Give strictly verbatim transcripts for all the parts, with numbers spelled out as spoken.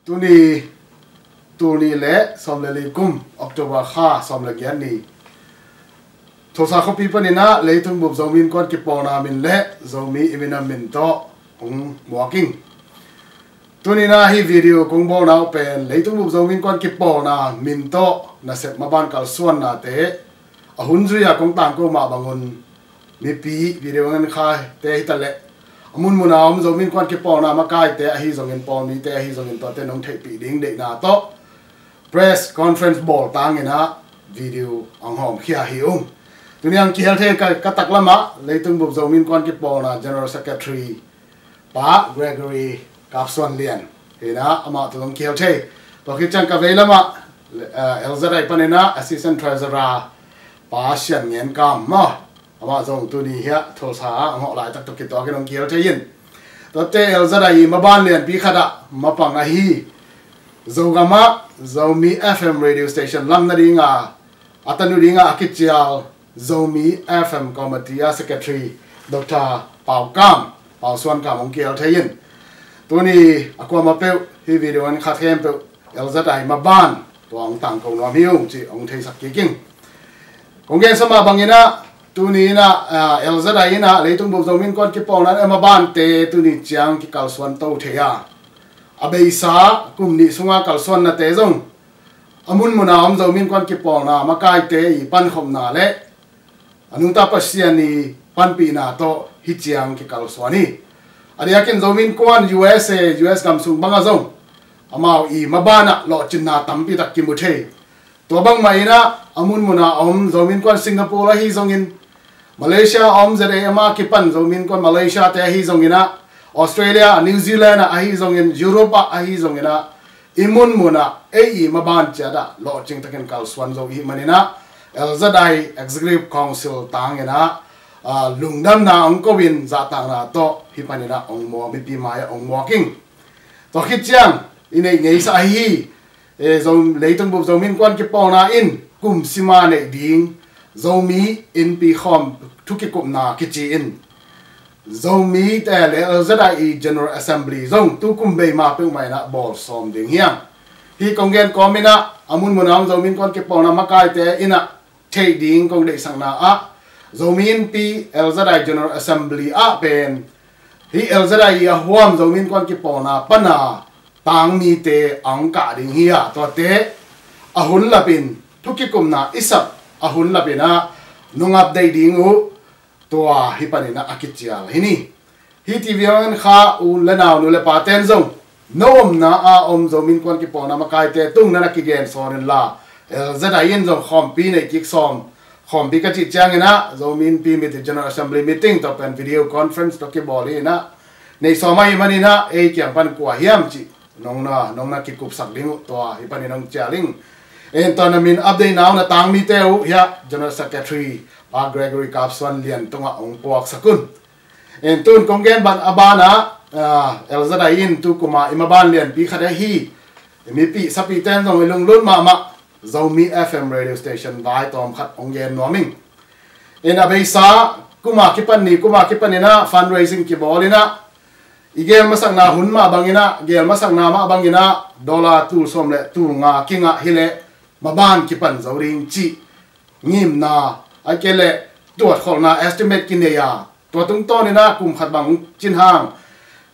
Tuni, tuni le sawm le li kum, October kha sawm le giat ni, Tulsa khuapi panin ah leitung bup Zomi Innkuan kipawlna min le Zomi i minam min tawh hong muak ing. Tuni-in ah hih video kong bawlna uh pen leitung bup Zomi Innkuan kipawlna min tawh nasep maban kalsuannate a hun zui-a kong tangko mah bangun mipi video ngen khate hi taleh a munmun a om Zomi Innkuan kipawlna makaite ahi zongin, pawlmite ahi zongin, tuate nong theihpih ding deihna tawh press conference bawl tangin ah video ang hawmkhia hi ung. Tuni ang kihel thei ka, ka taklam ah leitung bup Zomi Innkuan kipawlna General Secretary Pa Gregory Kap Suan Lian hi-in ah amah tawh zong kihel thei. Tua khit ciang ka veilam ah, eh, L Z I panin ah Assistant Treasurer Pa Sian Ngen Kam maw, amah zong tuni hiah Tulsa ah ang hawh laitak tawh kituakin hong kihel thei in. Tuate L Z I i maban lianpi khat ah mapang ahi, Zogam ah Zomi F M radio station lam nadinga a tanu dinga a kicial Zomi F M Committee a Secretary Doctor Pau Kam, Pau Suan Kam hong kihel thei in. Tuni a kuamah peuh hih video ngen kha khempeuh L Z I maban tua hong tangko nuam hi ung cih hong theisak kik ing. Kong gensa mah bangin ah tuni-in ah, ah, L Z I in ah leitung bup Zomi Innkuan kipawlna in ah mabante tuni ciang kikalsuan to thei a, a beisa kum nih sunga kalsuannate zong a munmun a om Zomi Innkuan kipawlna makaite i pankhopna le a nungta Pasian i panpihna tawh hih ciang kikalsuan hi. A diakin Zomi Innkuan U S A, U S gam sung bangah zong amau i maban ah lawhcinna tampi tak kimu thei. Tua bangmah in ah a munmun a om Zomi Innkuan Singapore ahi zongin, Malaysia a om Z A M a kipan Zomi Innkuan Malaysia te ahi zongin ah, Australia, New Zealand ah ahi zongin, Europe ah ahi zongin ah, i munmun ah ei i maban ciat ah lawhcing takin kalsuan zo i hih manin ah L Z I Executive Council tangin ah, ah, lungdamna hong ko in zahtakna tawh hih panin ah hong muak, mipi mai-ah hong muak ing. Tua khit ciang i neih ngeisa ahi hi. E, Zo, leitung bup Zomi Innkuan kipawlna in kum sima neih ding Zomi Innpi Khawm thu kikupna kici in Zomite le L Z I i General Assembly zong tu kum bei ma peuhmah in ah bawl sawm ding hi hang. Hih kong gen kawmin ah a munmun a om Zomi Innkuan kipawlna makaite in ah theih ding kong deihsakna ah Zomi Innpi L Z I General Assembly ah pen hih L Z I i a huam Zomi Innkuan kipawlna pana tangmite ang kah ding hi a, tuate a hun lapin thu kikupna i sap a hun lapin ah nong update ding uh tua hih panin ah a kicial hi ni. Hih T V a ngen kha u le nau, nu le pa ten zong no omna a om Zomi Innkuan kipawlna makaite tung na na kigen sawn inla, L Z I in zong khawmpi neih kik sawm, khawmpi ka cih ciangin ah Zomi Innpi Meeting, General Assembly Meeting tawh pen video conference tawh kibawl hi in ah neih sawm ahih manin ah ei kiang pan kua hiam cih nong na, nong na kikupsak ding uh tua hih panin hong cial ing. En, tua na min update na uh na tangmite uh hiah General Secretary Pa Gregory Kap Suan Lian tungah hong puaksak un. En, tun kong gen ban a banah, ah, L Z I in tu kuma i maban lianpi khat ahi, i mipih sapih ten zong i lunglut mahmah Zomi F M radio station vai tawm khat hong gen nuam ing. En, a beisa kuma kipan ni, kuma kipan in ah fundraising kibawl in ah i gel masakna hun mah bangin ah, gel masakna mah bangin ah dollar tul sawm le tul nga kingah hileh maban kipan zo ding cih ngimna, ahih kei leh tuatkholhna estimate kinei a, tua tungtawn in ah kum khat bang cin hang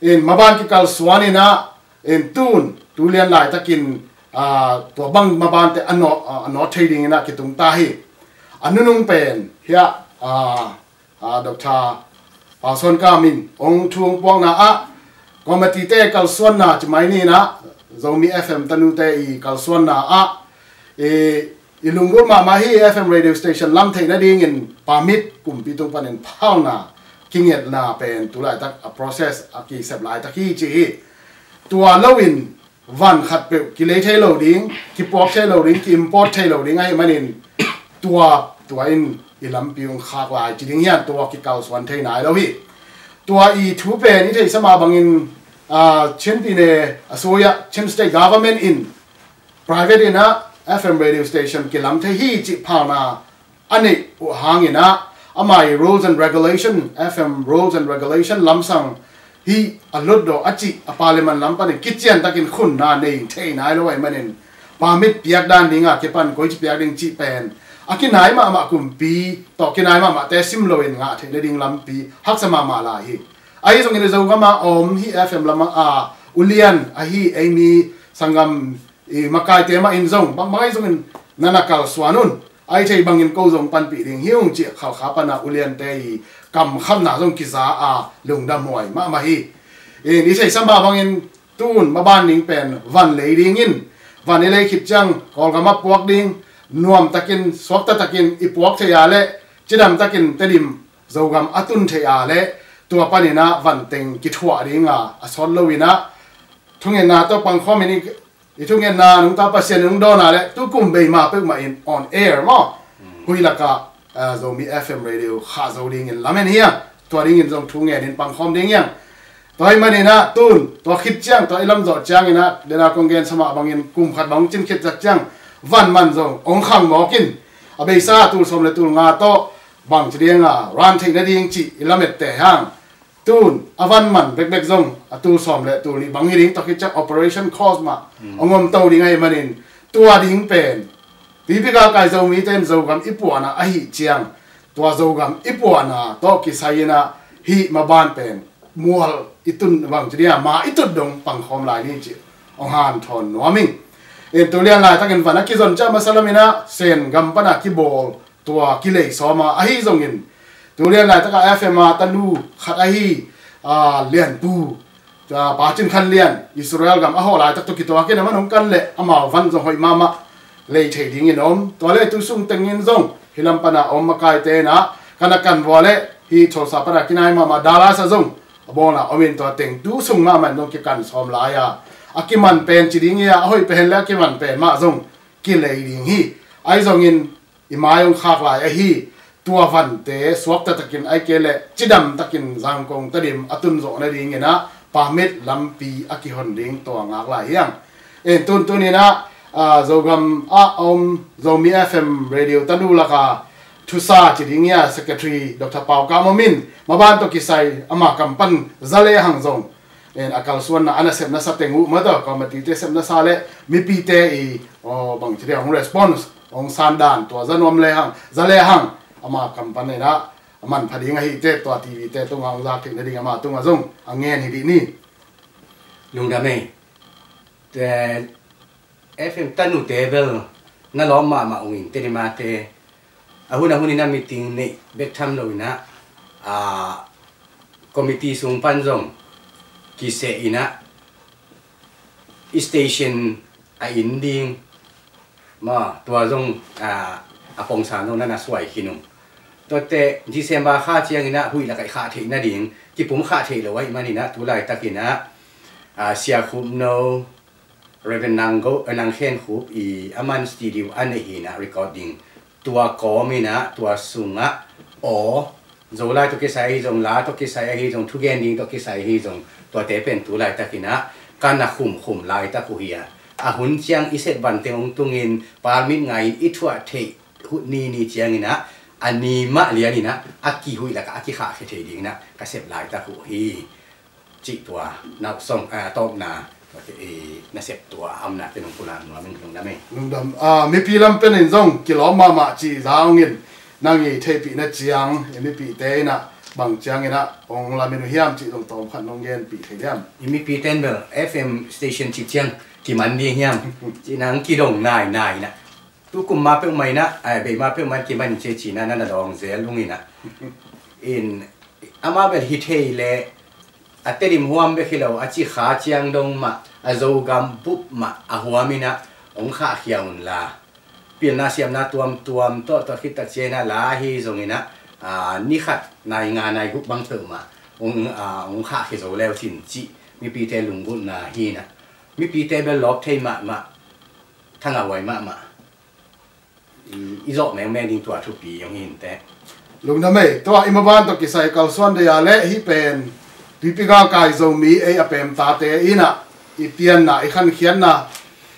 in maban kikalsuan in ah, in tun tu lian laitakin, ah, tua bang mabante a nawt, ah, a nawt thei dingin ah kitung ta hi. A nunung pen hiah, ah, ah, Doctor Pau Suan Kam in hong thu hong puakna ah, committee te kalsuanna ci mai ni in ah, Zomi F M tanute i kalsuanna ah, i, i lunglut mahmah hi F M radio station lam theih nadingin permit kumpi tung panin phalna, kingetna pen tu laitak a process a kisep laitak hi ci hi. Tua loin van khatpeuh kilei thei lo ding, kipuak thei lo ding, ki-import thei lo ding ahih manin tua, tua in i lampi hong khak lai ci ding hi a, tua kikalsuan thei nai lo hi. Tua i thu pen i theihsa mah bangin, ah, Chin pyine a sui ah Chin State Government in private in ah F M radio station kilam thei hi cih phalna a neih uh hangin ah, ama i rules and regulation, F M rules and regulation lamsang hih a lotdawh a cih a parliament lam panin kician takin khunna nei thei nai lo ahih manin, permit piak dan dinga kipan koici piak ding cih pen a kinai mahmah kumpi tawh kinai mahmahte sim loin ngah theih nading lampi haksa mahmah lai hi. Ahi zongin i Zogam a om hih F M lamah a ulian ahi eimi sanggam i makaite mah in zong bangbang ahi zongin na na kalsuan un. Ahi thei bangin ko zong panpih ding hi ung cih Khalkha pana uliante i kamkhamna zong kiza a lungdamhuai mahmah hi. I, i theihsa mah bangin tun maban ding pen van lei dingin, van i lei khit ciang Kawlgam a puak ding nuamtakin suakta takin i puak thei a le cidam takin Tedim Zogam a tun thei a le tua paninah van teng kithuah dinga a sawt loinah thungetna tawh pangkhawm in i, i thungetna nungta Pasian in hong dawn a le tukum bei ma peuhmah in on air maw, hui lakah, ah, Zomi F M radio khah zo dingin lamen hiang. Tua dingin zong thu ngenin pangkhawm ding hiang. Tua ahih maninah tun tua khit ciang tua i lamzawh cianginah dena kong gensa mah bangin kum khat bang hong cin khit zak ciang van man zong hong khang mawkin a beisa tul sawm le tul nga tawh bangci dinga ran theih nading cih i lamette hang. Tun a van man bekbek zong a tul sawm le tul nih bang hi ding tawh khit ciang operation cost mah hong om to ding ahih manin tua ding pen tuipi galkai Zomite in Zogam i puahna ahi ciang tua Zogam i puahna tawh kisai inah hih maban pen mual i tun bangci dinga ma i tut dong pangkhawm lai ni cih hong hanthawn nuam ing. In tu lian laitakin van a kizon ciah masa laminah Sen gam pana kibawl tua kilei sawma ahi zongin tu lian laitaka F M a tanu khat ahi, ah, Lianpu, ah, Pa Cin Khan Lian Israel gam a hawh laitak tawh kituakin a man hong kan leh amau van zong hoih mahmah lei thei dingin om. Tua le tu sung tengin zong hih lam pana om makaite inah kan a kan vua le hih Tulsa pana kinai mahmah Dallas ah zong a bawlna om in tua teng tu sung mahmah in zong kikan sawm lai a a kiman pen ci ding hi a a hoih pen le a kiman pen mah zong kilei ding hi. Ahi zongin i mai hong khak lai ahi tua vante suakta takin ahi kei leh cidam takin Zangkong Tedim a tun zawh nadinginah permit lampi a kihon ding tua ngak lai hiang. In tun tuninah, ah, Zogam ah a om Zomi F M radio tanu laka thusa ci ding hi a Secretary Doctor Pau Kam om in maban tawh kisai ama kam pan za le hang zong in a kalsuanna a nasepna sa teng uh mataw committee te sepna sa le mipite i, aw, bangci dia hong response hong sandan tua za nuam le hang za le hang ama kam pan inah a manpha ding ahi te tua T V te tunga hong zak theih nading ama tunga zong a ngen hi dih ni. Lungdam ei. Te F M tanute bel na lawm mahmah ungin Tedimate a hun a hun inah meeting neih bek tham loinah, a, committee sung pan zong kiseh inah station a in ding ma tua zong, a, a pongsan zong na na suai khin ung. Tuate December kha cianginah huih lakah i khah theih nading kipum khah theih lo ahih maninah tu laitakinah, a, Sia Khup No Reverend Nang Go, eh, Nang Khen Khup i a man studio a neih hinah recording tua kawm inah tua sungah aw Zolai tawh kisai ahi zong la tawh kisai ahi zong thugen ding tawh kisai ahi zong tuate pen tu laitakinah kan a khumkhum laitak uh hi a a hun ciang i set vanteng hong tungin permit ngai in i thuah theih hut ni ni cianginah a ni mah lianinah a kihuih lakah a kikhahkhia thei dinginah ka sep laitak uh hi. Cih tua nauhsong, a, tawpna, i nasep tua a omna pen hong pulak nuam ing lungdam ei. Lungdam, a, mipi lam penin zong kilawm mahmah cih za hongin nang i theihpihna ciang i mipite inah bang cianginah hong lamin uh hiam cih zong tawm khat nong genpih thei diam? I mipite in bel F M station cih ciang kiman ding hiam? Cih nang kidong nainai inah tukum ma peuhmah inah, a, bei ma peuhmah in kiman in cia cihna na na dawng zel ung inah. In amah bel hi thei leh a Tedim huam bek hi lo a Cikha ciang dong mah a Zogam bup mah a huam inah hong khahkhia unla pilna siamna tuamtuam tawh tawh khit tak cianginah la ahi zonginah, a, ni khat nai nga nai guk bang peuhmah hong, a, hong khahkhia zo leu cin cih mipite lunggulhna hi inah mipite bel lawp thei mahmah thangahhuai mahmah. I, i zawh mengmeng ding tua thupi hong hi inteh. Lungdam ei, tua i maban tawh kisai kalsuan dei a leh hih pen tuipi galkai Zomi ei a pemtate inah i pianna i khankhiatna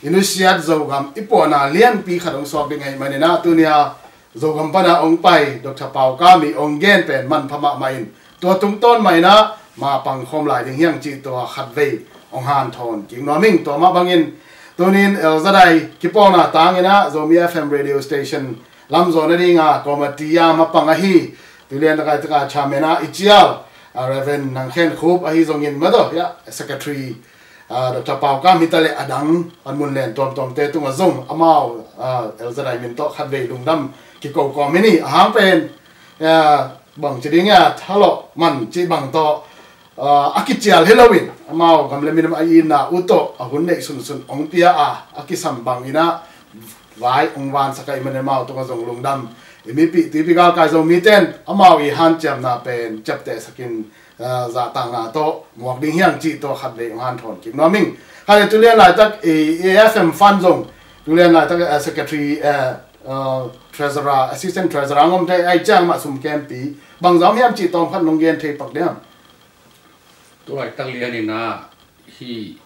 i nusiat Zogam i puahna lianpi khat hong suak ding ahih maninah tunia Zogam pana hong pai Doctor Pau Kam i hong gen pen manpha mahmah in tua tungtawn mah inah ma pang khawm lai ding hiang cih tua khatvei hong hanthawn kik nuam ing. Tua mah bangin tunin Elzadai kipawlna tangin ah Zomi F M radio station lamzaw nadinga kawmati a ma pang ahi, tulian takai taka chairman ah i cial, a Reverend Nang Khen Khup ahi zongin madaw, ya, secretary, a Doctor Pau Kam hi ta leh a dang panmun len tuamtuamte tungah zong amau, a, Elzadai min tawh khatvei lungdam kiko kawm hi ni. A hang pen, a, bang ci ding a thalawh man cih bang tawh, a, a kicial hi loin amau gam le minam a itna uh tawh a hun neih sunsun hong pia a, a kisam bangin ah vai hong vansak ahih manin amau tungah zong lungdam i mipih tuipi galkai Zomite in amau i hanciamna pen ciaptehsakin, a, zahtakna tawh muak ding hiang cih tua khatvei hong hanthawn kik nuam ing. Khatvei tulian laitak i, i F M fund zong tulian laitak, a, secretary, a, a, treasurer, assistant treasurer hong om thei ahih ciang mah sum kempi bangzah om hiam cih tawm khat nong gen thei pak diam? Tu laitak lianin ah hih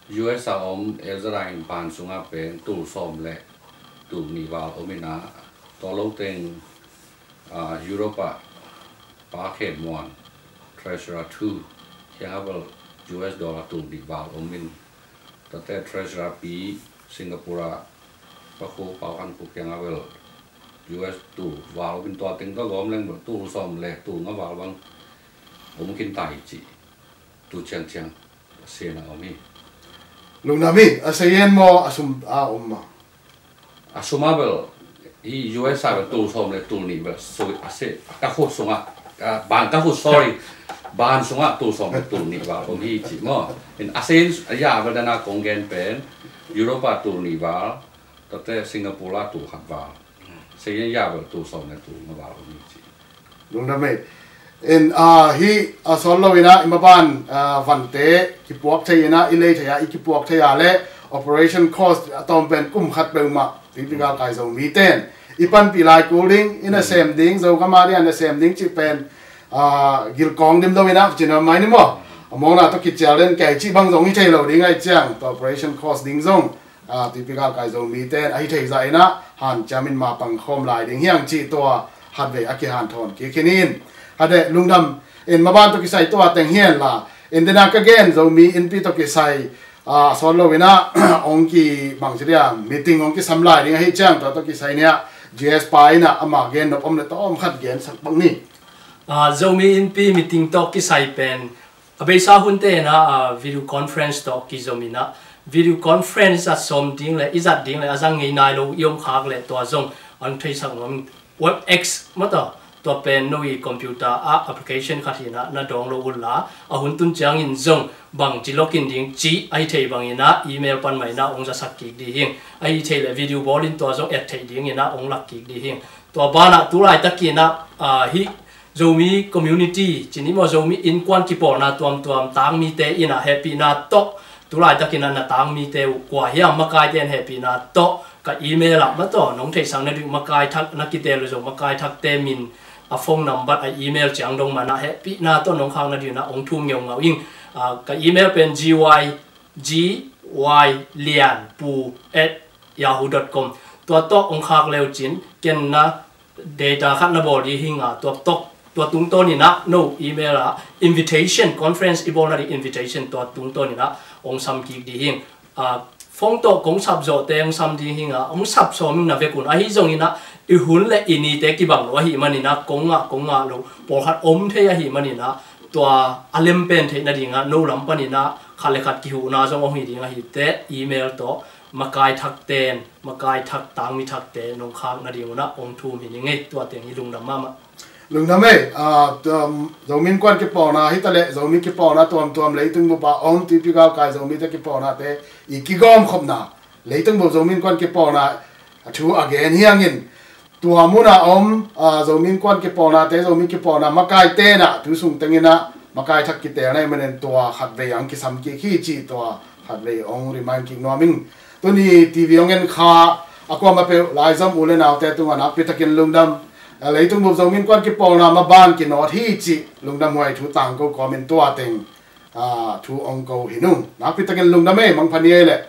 U S a om Elzadai in ban sungah pen tul sawm le tul nih val om in ah, tua lo teng, a, Europe ah Pa Khen Muan, Treasurer two, kiangah bel U S dollar tul nih val om in, tuate Treasurer pi Singapore ah Pa Khu, Pau Khan Khu kiangah bel U S tul val om in, tua teng tawh gawm leng bel tul sawm le tul nga val bang om khin ta hi cih tu ciangciang a sena om hi. Lungdam hi. A seien maw, a sum a om maw? A sum a bel hi U S a bel tul sawm le tul nih bel, so, a se, ka khut sungah, a, ban ka khut, sorry, ban sungah tul sawm le tul nih val om hi cih maw. In a seien a ya bel dana kong gen pen Europe a tul nih val, tuate Singapore a tul khat val, seien ya bel tul sawm le tul nga val om hi cih. Lungdam ei. In, a, hih a sawt lo in ah i maban, a, vante kipuak thei in ah i lei thei ah i kipuak thei ah le operation cost a tawm pen kum khat peuhmah tuipi galkai Zomite in i panpih lai kul ding, i nasem ding, Zogam a ding a nasem ding cih pen, a, gilkawng dim lo in ah cin a mai ni maw? A mawkna tawh kicial den kei cih bang zong hi thei lo ding ahih ciang tua operation cost ding zong, a, tuipi galkai Zomite in a hi thei zah in ah hanciam in ma pang khawm lai ding hiang cih tua khatvei a kihanthawn kik hi ni. Khatvei lungdam in maban tawh kisai tua teng hi hen la, in dena ka gen Zomi Innpi tawh kisai, a, sawt lo in ah hong ki bang ci dia meeting hong kisam lai ding ahih ciang tua tawh kisai ni ah G S pa in ah ama gen nop om le tawm khat gensak bang ni. A, Zomi Innpi meeting tawh kisai pen a beisa hunte in ah, a, video conference tawh kizom in ah, video conference a sawm ding le i zat ding le a zang ngei nai lo i om khak le tua zong hong theisak nuam. WebEx maw, tua pen no i computer ah application khat hi in ah na download un la, a hun tun ciangin zong bang ci login ding cih a hi thei bangin ah email pan mah in ah hong zasak kik ding hi. A hi thei le video bawl in tua zong et theih dingin ah hong lak kik ding hi. Tua banah tu laitakin ah, a, hih Zomi community ci ni maw, Zomi innkuan kipawlna tuamtuam tangmite in ah hehpihna tawh tu laitakin ah na tangmite uh kua hiam makaite in hehpihna tawh ka email ah maw, tua nong theihsak nading uh makai thak na kitel uh zong makai thakte min, a phone number, a email ciang dong mah in ah hehpihna tawh nong khak nading in ah hong thum ngeungau ing. A, ka email pen G Y, G Y Lian Pu at yahoo dot com. Tua tawh hong khak le uh cin ken na data khat na bawl ding hi ing a, tua tawh, tua tungtawn in ah no email ah invitation, conference i bawl nading invitation tua tungtawn in ah hong sam kik ding hi ing. A, phone tawh kong sap zawhte hong sam ding hi ing a, hong sap sawm ing na vek un. Ahi zongin ah i hun le i nite kibang lo ahih manin ah kong ngah, kong ngah lo pawlkhat om thei ahih manin ah tua a lem pen theih nading ah no lam panin ah khat le khat kihuhna zong hong hi ding ahi teh email tawh makai thakte in, makai thak, tangmi thakte nong khak nading un ah hong thum hi ning ei. Tua teng hi. Lungdam mahmah. Lungdam ei. A, tua, Zomi innkuan kipawlna hi ta leh Zomi kipawlna tuamtuam leitung bup ah om, tuipi galkai Zomite kipawlnate i kigawmkhopna, leitung bup Zomi innkuan kipawlna a thu a gen hi hangin tua mun a om, a, Zomi innkuan kipawlnate, Zomi kipawlna makaite in ah tu sung teng in ah makai thak kitelna ahih manin tua khatvei hong kisam kik hi cih tua khatvei hong remind kik nuam ing. Tuni T V hong en kha a kuamah peuh laizom u le naute tungah nakpi takin lungdam. A, leitung bup Zomi innkuan kipawlna maban kinawt hi cih lungdamhuai thu tangko kawmin tua teng, a, thu hong ko hi nung. Nakpi takin lungdam ei, mangpha ni ei leh.